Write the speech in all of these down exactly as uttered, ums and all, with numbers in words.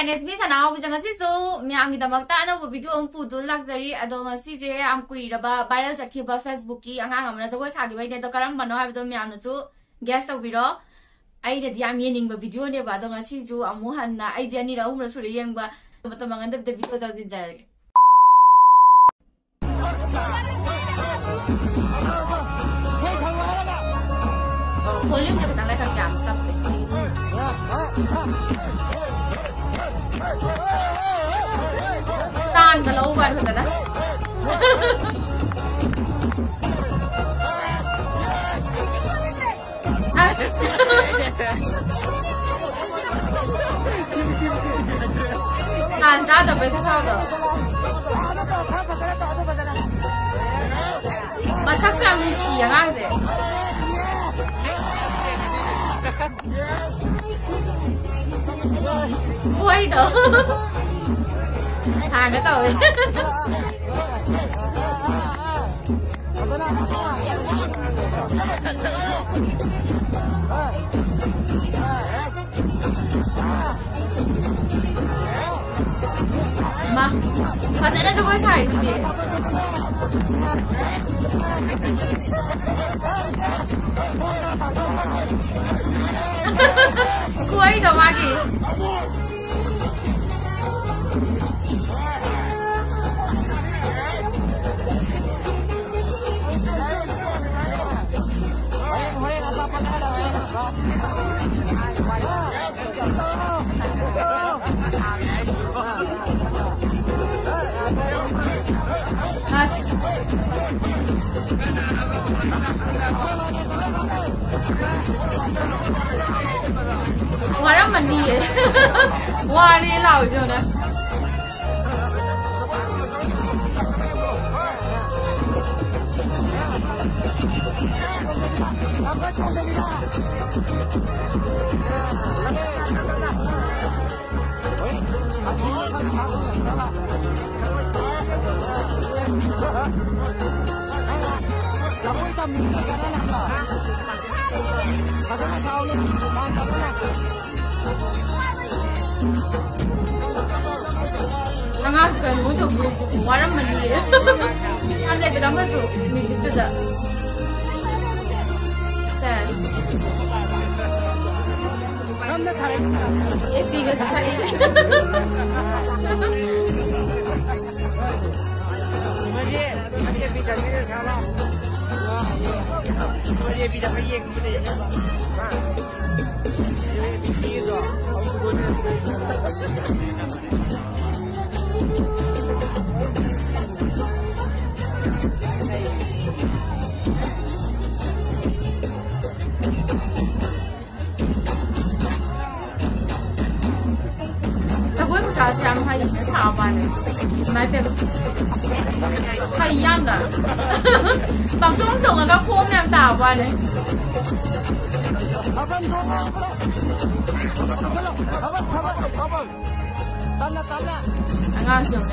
ꯅꯦꯁꯃꯤ ꯁꯅꯥꯍꯧꯕꯤꯗ ꯉꯁꯤꯁꯨ ꯃꯌꯥꯝꯒꯤꯗꯃꯛꯇ ꯑꯅꯧꯕ ꯚꯤꯗꯤꯑꯣ ꯑꯃ ꯄꯨꯗꯨꯅ ꯂꯥꯛꯆꯔꯤ꯫ ꯑꯗꯣ ꯉꯁꯤꯁꯦ ꯌꯥꯝ ꯀꯨꯏꯔꯕ ꯚꯥꯏꯔꯦꯜ ꯆꯠꯈꯤꯕ ꯐꯦꯁꯕꯨꯛꯀꯤ ꯑꯉꯥꯡ ꯑꯃꯅ ꯖꯒꯣꯏ ꯁꯥꯈꯤꯕꯩꯅꯦ꯫ ꯑꯗꯣ ꯀꯔꯝꯕꯅꯣ ꯍꯥꯏꯕꯗꯣ ꯃꯌꯥꯝꯅꯁꯨ ꯒꯦꯁ ꯇꯧꯕꯤꯔꯣ꯫ ꯑꯩꯅꯗꯤ ꯌꯥꯝ ꯌꯦꯡꯅꯤꯡꯕ ꯚꯤꯗꯤꯑꯣꯅꯦꯕ꯫ ꯑꯗꯣ ꯉꯁꯤꯁꯨ ꯑꯃꯨꯛ ꯍꯟꯅ ꯑꯩꯗꯤ ꯑꯅꯤꯔꯛ ꯑꯍꯨꯝꯔꯛ ꯁꯨꯔꯦ ꯌꯦꯡꯕ꯫ ꯃꯇꯝ ꯃꯥꯡꯍꯟꯗꯕꯤꯗ ꯚꯤꯗꯤꯑꯣ ꯇꯧꯁꯤꯟꯖꯔꯒꯦ꯫ ꯚꯣꯂ꯭ꯌꯨꯝꯁꯦ ꯈꯤꯇꯪ ꯂꯩꯈꯠꯀꯦ, ꯌꯥꯝ ꯇꯞꯄꯦ꯫ ꯇꯥꯟꯒ ꯂꯧꯕ ꯐꯖꯅ꯫ ꯑꯁ꯫ ꯍꯥꯟ ꯆꯥꯗꯕꯩ ꯈꯨꯆꯥꯎꯗꯣ꯫ ꯃꯁꯛꯁꯨ ꯌꯥꯝ ꯅꯨꯡꯁꯤ ꯑꯉꯥꯡꯁꯦ꯫ ꯍꯣꯏꯗꯣ꯫ ꯍꯥꯟꯅ ꯇꯧꯋꯦ꯫ ꯃꯥ, ꯐꯖꯅ ꯖꯒꯣꯏ ꯁꯥꯔꯤꯗꯨꯗꯤ꯫ ꯈꯨꯍꯩꯗꯣ ꯃꯥꯒꯤ꯫ ꯑꯁ꯫ ꯋꯥꯔꯝꯃꯅꯤꯌꯦ꯫ ꯋꯥꯔꯦ ꯂꯥꯎꯔꯤꯗꯣ ꯌꯦꯡꯉꯨꯅꯦ꯫ ꯐꯖꯅ ꯁꯥꯎꯅꯤ, ꯃꯥꯟ ꯇꯞꯅ꯫ ꯑꯉꯥꯡꯁꯨ ꯀꯩꯅꯣ ꯇꯧꯕꯤꯔꯤꯁꯦ ꯋꯥꯔꯝꯃꯅꯤꯌꯦ꯫ ꯌꯥꯝ ꯂꯩꯕꯗ ꯑꯃꯁꯨ ꯃ꯭ꯌꯨꯖꯤꯛꯇꯨꯗ꯫ ꯁꯦ꯫ ꯑꯦ ꯄꯤꯒꯁꯨ ꯊꯛꯏ꯫ ꯖꯒꯣꯏ ꯃꯆꯥꯁꯦ ꯌꯥꯝ ꯍꯩꯅꯦ, ꯁꯥꯕ ꯋꯥꯅꯦ꯫ ꯏꯃꯥꯏ ꯄꯦꯝꯃ꯫ ꯍꯩ ꯌꯥꯝꯅ꯫ ꯄꯪꯆꯣꯡ ꯆꯣꯡꯉꯒ ꯐꯣꯝ ꯌꯥꯝ ꯇꯥꯕ ꯋꯥꯅꯦ꯫ ꯑꯉꯥꯡꯁꯤꯡ꯫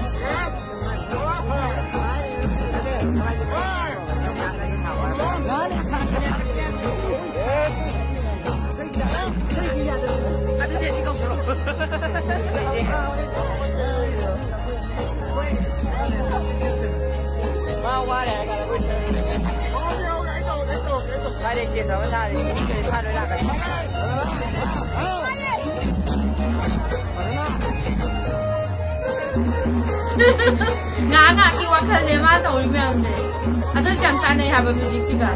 ꯃꯥ ꯋꯥꯔꯦ ꯍꯥꯏꯔ ꯀꯥꯟꯗ ꯑꯩꯈꯣꯏ ꯐꯥꯏꯔꯦ ꯀꯦꯁ ꯑꯃ ꯁꯥꯔꯦ꯫ ꯃꯤ ꯀꯔꯤ ꯐꯥꯔꯣꯏ ꯂꯥꯛꯀꯅꯤ꯫ ꯉꯥꯏꯍꯥꯛ ꯉꯥꯏꯍꯥꯛꯀꯤ ꯋꯥꯈꯜꯅꯦ ꯃꯥ ꯇꯧꯔꯤ ꯃꯌꯥꯝꯁꯦ꯫ ꯑꯗꯨꯁꯨ ꯌꯥꯝ ꯆꯥꯟꯅꯩ ꯍꯥꯏꯕ ꯃ꯭ꯌꯨꯖꯤꯛꯁꯤꯒ꯫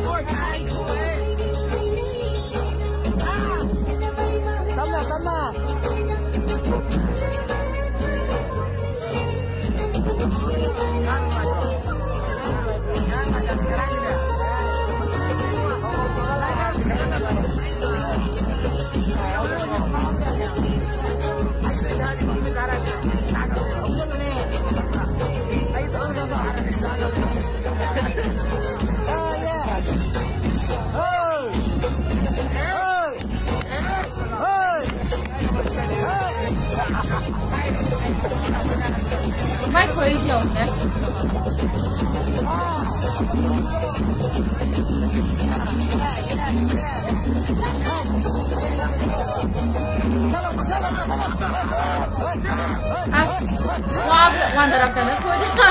ꯇꯞꯅ, ꯇꯞꯅ꯫ ꯃꯥꯏ ꯈꯣꯏꯔꯤꯁꯦ ꯌꯦꯡꯉꯨꯅꯦ꯫ ꯑꯁ, ꯋꯥꯕ ꯋꯥꯟꯗꯔꯛꯇꯅ ꯁꯣꯏꯗꯅ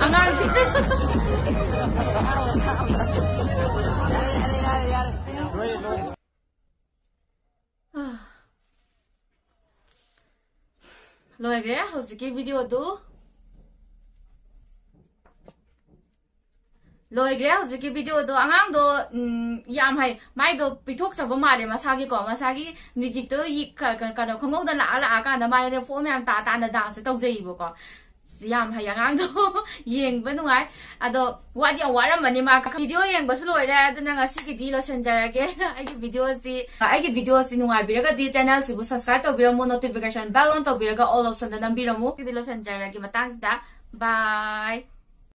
ꯑꯉꯥꯡꯁꯤꯡ꯫ ꯂꯣꯏꯈ꯭ꯔꯦ ꯍꯧꯖꯤꯛꯀꯤ ꯚꯤꯗꯤꯑꯣꯗꯨ꯫ ꯂꯣꯏꯈ꯭ꯔꯦ ꯍꯧꯖꯤꯛꯀꯤ ꯚꯤꯗꯤꯑꯣꯗꯣ꯫ ꯑꯉꯥꯡꯗꯣ, ꯎꯝ, ꯌꯥꯝ ꯍꯩ꯫ ꯃꯥꯏꯗꯣ ꯄꯤꯊꯣꯛꯆꯕ ꯃꯥꯜꯂꯦ ꯃꯁꯥꯒꯤꯀꯣ꯫ ꯃꯁꯥꯒꯤ ꯃ꯭ꯌꯨꯖꯤꯛꯇꯣ ꯌꯤ-, ꯀ-, ꯀ-, ꯀꯩꯅꯣ, ꯈꯪꯍꯧꯗ ꯂꯥꯛꯑ ꯂꯥꯛꯑꯀꯥꯟꯗ ꯃꯥꯏꯗ ꯐꯣꯝ ꯌꯥꯝ ꯇꯥ ꯇꯥꯅ ꯗꯥꯟꯁꯁꯦ ꯇꯧꯖꯩꯌꯦꯕꯀꯣ꯫ ꯑꯁ, ꯌꯥꯝ ꯍꯩ ꯑꯉꯥꯡꯗꯣ꯫ ꯌꯦꯡꯕ ꯅꯨꯡꯉꯥꯏ꯫ ꯑꯗꯣ ꯋꯥꯗꯤ ꯌꯥꯝ ꯋꯥꯔꯝꯃꯅꯤ ꯃꯥ꯫ ꯚꯤꯗꯤꯑꯣ ꯌꯦꯡꯕꯁꯨ ꯂꯣꯏꯔꯦ, ꯑꯗꯨꯅ ꯉꯁꯤꯒꯤꯗꯤ ꯂꯣꯏꯁꯤꯟꯖꯔꯒꯦ꯫ ꯑꯩꯒꯤ ꯚꯤꯗꯤꯑꯣꯁꯤ, ꯑꯩꯒꯤ ꯚꯤꯗꯤꯑꯣꯁꯤ ꯅꯨꯡꯉꯥꯏꯕꯤꯔꯒꯗꯤ ꯆꯦꯅꯦꯜꯁꯤꯕꯨ subscribe ꯇꯧꯕꯤꯔꯝꯃꯨ, notification bell on ꯇꯧꯕꯤꯔꯒ all optionꯗ ꯅꯝꯕꯤꯔꯝꯃꯨ꯫ ꯁꯤꯗꯤ ꯂꯣꯏꯁꯤꯟꯖꯔꯒꯦ ꯃꯇꯥꯡꯁꯤꯗ꯫ Bye꯫